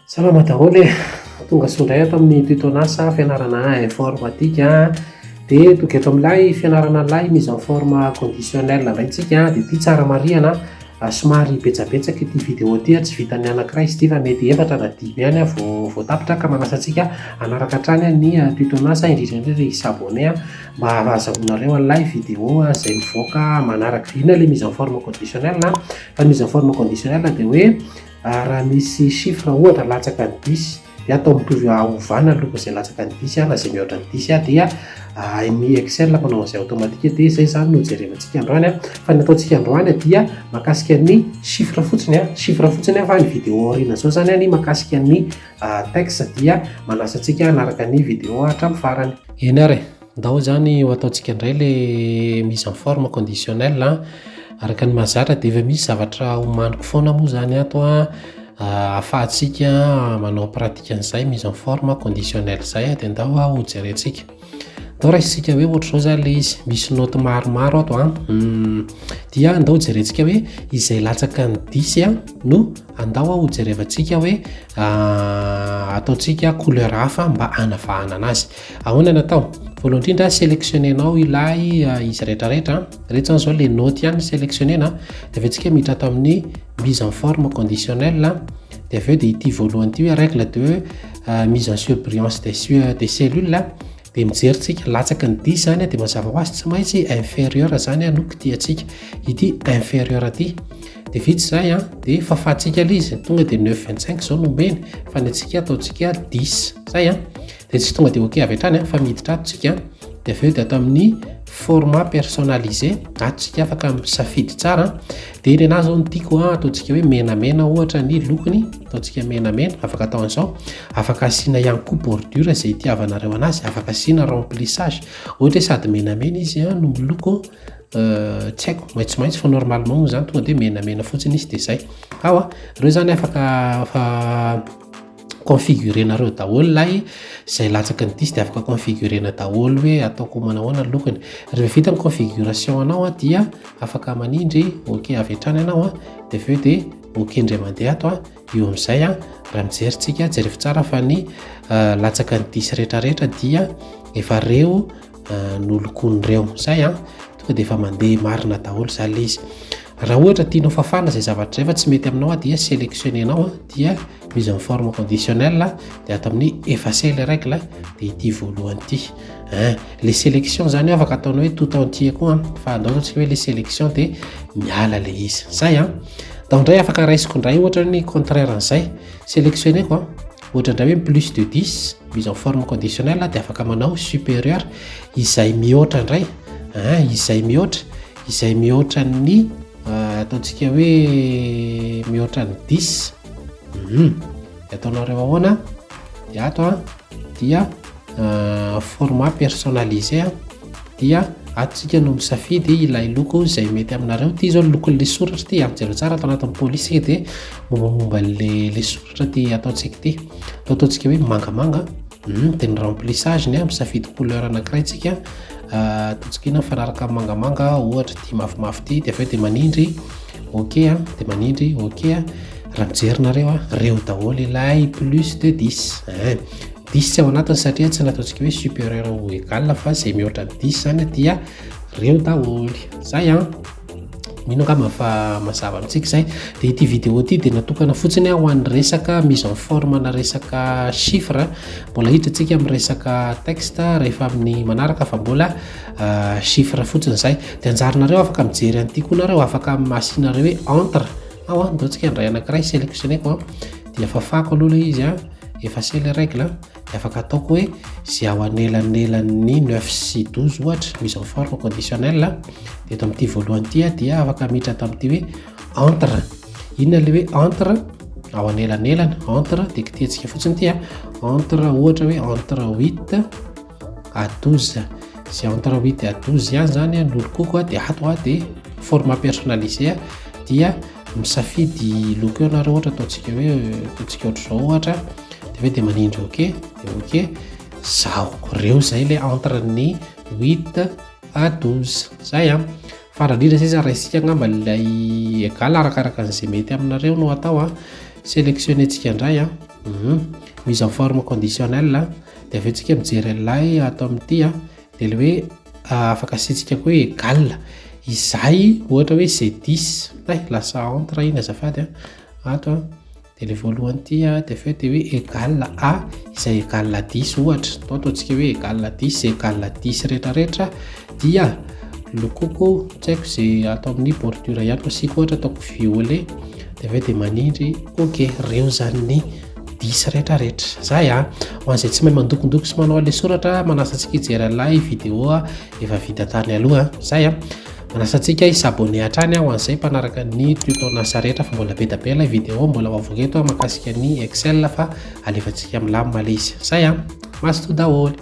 Salama daholo e! Tonga soa indray ato amin'ny tuto-nasa fianarana informatique. Dia tonga eto amin'ilay fianarana an'ilay mise en forme conditionnelle indray tsika. Dia ity tsara marihana, somary betsabetsaka ity vidéo ity, tsy vitan'ny anankiray izy ity fa mety efatra na dimy ihany vao vao tapitra ka manasa antsika hanaraka hatrany ny tuto-nasa, indrindra indrindra hi-s'abonner mba hahazahoanareo an'ilay vidéo izay mivoaka manaraka. Inona ilay mise en forme conditionnelle? Fa ny mise en forme conditionnelle dia hoe raha misy chiffre ohatra latsaka ny dix dia atao mitovy ovana ny loko izay latsaka ny dix na izay mihoatra ny dix dia ny Excel manao an'izay automatique. Dia izay izany no jerevantsika androany. Fa ny ataontsika androany dia mahakasika ny chiffre fotsiny, chiffre fotsiny, fa ny vidéo aoriana izao zany ny mahakasika ny texte. Dia manasa antsika hanaraka ny vidéo hatramin'ny farany. Eny ary, ndao zany ho ataontsika indray le mise en forme conditionnelle. Araka ny mahazatra dia efa misy zavatra homaniko foana moa zany ato ahafahantsika manao pratique an'izay mise en forme conditionnelle zay. Dia ndao ho jerentsika. Ndao raisitsika hoe ohatr'izao zany le izy, misy note maromaro ato dia ndao jerentsika hoe izay latsaka ny dix no andao ho jerevantsika hoe ataontsika couleur hafa mba hanavahana anazy. Ahoana ny atao? Voalohany indrindra, sélectionnenao ilay izy rehetrarehetra rehetra zany zao, le note ihany sélectionnena. Dia avy eo tsika miditra ato amin'ny mise en forme conditionnelle. Dia avy eo dia ity voalohany ity hoe règle de mise en surbrillance des cellules. Dia mijery tsika latsaky ny dix zany, dia mazava ho azy tsy maintsy inférieur zany no kitihantsika, ity inférieur aty. Dia vitsy zay dia fafantsika ilay izy, tonga dia 9,25 zao no omeny, fa ny antsika ataontsika 10 zay. Dia tsy tonga dia ok avy hatrany fa miditra ato tsika. Dia avy eo dia atao amin'ny format personnalisé ato tsika, afaka misafidy tsara. Dia ny anazy zao no tiako ataontsika hoe menamena ohatra ny lokony, ataontsika menamena. Afaka atao an'izao, afaka asiana ihany koa bordure izay itiavanareo anazy, afaka asiana remplissage ohatra hoe sady menamena izy no miloko tsy haiko maitsomaitso, fa normalement moa zany tonga dia menamena fotsiny izy. Dia zay ao reo zany afaka fa configurenareo daholo lay izay latsaky ny dix, dia afaka configurena daholo hoe ataoko manahoana ny lokony. Rehefa vita ny configuration anao dia afaka manindry ok avy hatrany ianao dia avy eo dia ok indray mandeha ato io amin'izay. Raha mijery tsika, jerevo tsara fa ny latsaka ny dix rehetrarehetra dia efa reo nolokon'ireo zay tonga dia efa mandeha marina daholo zany le izy. Raha ohatra tianao fafana izay zavatra zay fa tsy mety aminao dia sélectionnenao, dia mise en forme conditionnelle, dia ato amin'ny effacer les règles, dia ity voalohany ity le sélection zany afaka ataonao hoe tout entier koa, fa andao zao tsika hoe le sélection dia miala le izy zay. Dao indray afaka raisiko indray ohatra ny contraire an'izay, sélectionneko ohatra indray hoe plus de 10, mise en forme conditionnelle, dia afaka manao supérieur, izay mihoatra indray, izay mihoatra ny ataontsika hoe mihoatra ny 10 de ataonareo ahoana? De ato dia format personnalisé, dia ato tsika no misafidy ilay loko izay mety aminareo. Ty zao lokon'le soratra ty jereo tsara atao anatin'ny police, de mombamomba le soratra ty ataontsika ty ataontsika hoe mangamanga. De ny remplissage ny misafidy couleur anankiray tsika, ataontsika ina mifanaraka amin'ny mangamanga? Ohatra ty mafimafy ty. De avy eo de manindry ok de manindry ok. Raha mijery nareo reo daholo ilay plus de 10, 10 tsy ao anatiny satria tsy nataontsika hoe supérieur ou égal, fa zay mihoatra ny 10 zany dia reo daholo zay. Mino angamba fa mazava amintsika izay. De ity vidéo ity de natokana fotsiny ho an'ny resaka mise en forme na resaka chiffre. Mbola hiditra antsika amin'ny resaka texte rehefa amin'ny manaraka, fa mbola chiffre fotsiny zay. De anjarinareo afaka mijery an'ity koa nareo, afaka asianareo hoe entre ao ndao tsika indray anankiray sélectionneko dia fafako aloha le izy effacer les règles, de afaka ataoko hoe zay ao anelanelan'ny 9 sy 12 ohatra, mise en forme conditionnelle. De eto amin'ity voalohany ity dia afaka miditra ato amin'ity hoe entre. Inona le hoe entre? Ao anelanelana entre, de kitihantsika fotsiny ity entre, ohatra hoe entre 8 à 12, zay entre 8 à 12 ihany zany no lokoko de ato de format personnalisé, dia misafidy loko eo nareo, ohatra ataontsika hoe ataontsika ohatr'izao ohatra, de hoe de manindry ok, de ok zao reo zay le entre ny 8 à 12 zay Fa raha indrindra zay zany raisika angamba lay égal, arakaraka an'izay mety aminareo no atao. Sélectionné-tsika indray. Mise en forme conditionnelle, dia avy eo tsika mijery an'ilay atao amin'ity a, dia le hoe afaka asiantsika koa hoe égal izay, ohatra hoe zay 10 ay lasa entre iny azafady a, ato a, dia le voalohany ity a, dia avy eo dia hoe égal à izay égal à 10 ohatra, atao ataontsika hoe égal à 10, zay égal à 10 rehetrarehetra dia lokoko, tsy haiko, zay atao amin'ny bordure ihany ko asiako, ohatra ataoko violet, dia avy eo dia manindry OK. Reo zany ny 10 rehetrarehetra zay a. Ho an'izay tsy mahay mandokondoko sy manao an'le soratra, manasa antsika hijery an'ilay vidéo efa vita tany aloha zay a. Manasa antsika hi-s'abonner hatrany ho an'izay mpanaraka ny tuto-nasa rehetra, fa mbola be da be ilay vidéo mbola ho avoaka eto mahakasika ny Excel, fa alefantsika milamina le izy zay a. Mazotoa daholo.